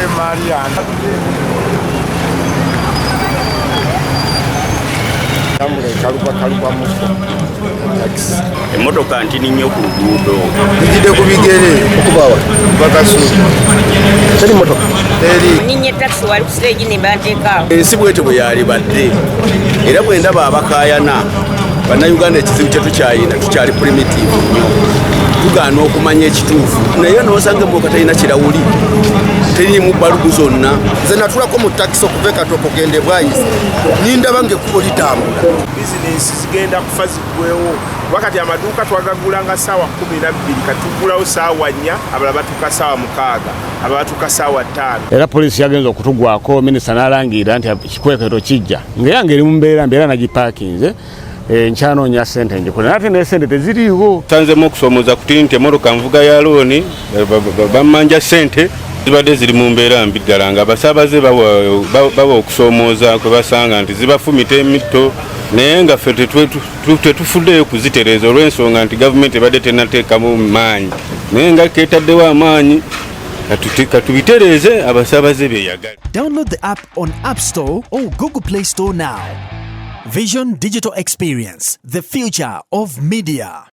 Emaali yange. Tambula ekaluba kaluba muko takisi. Emmotoka ntini nnyo ku luguudo. Tujjidde ku bigere okubawa bakasuuti. Teri motoka. Teri. Ninye taxi wali ku stage ne banteekaawo. Ensi bwetyo bwe yalibadde era bwe ndaba abakaayana Bannayuganda, ekizibu kye tukyayina, tukyali primitive nnyo, tugaana okumanya ekituufu, naye n'osanga emmotoka terina kirawuli, teriimu balugu zonna. Nze natulako mu takisi okuva e Katooke okugenda e Bwayise, nindaba ng'ekkubo litambula. Bizinensi zigenda kufa ziggwewo, kuba kati amaduuka twagagulanga saawa 12, kati tuggulawo saawa 4, abalala batuuka saawa 6, abalala batuuka saawa 5. Era poliisi yagenza okutugwako, minisita n'alangirira nti ekikwekweto kijja, ngaeyange eri mu mbeera mbeera nagipaakinze, nkyanoonya sente njikole, naye ate nesente teziriiwo. Sanzemu okusoomoza kutini nti emmotoka nvuga ya looni, bammanja ssente, zibadde ziri mu mbeera mbi ddala, nga abasaabaze bawa okusoomooza kwe basanga nti zibafumita emitto, naye nga ffe tetufuddeyo kuzitereeza olw'ensonga nti gavumenti ebadde tenateekamu maanyi, naye nga keetaddewo amaanyi, katubitereeze abasaabaze beeyagale. Download the app on App Store or Google Play Store now. Vision Digital Experience, the future of media.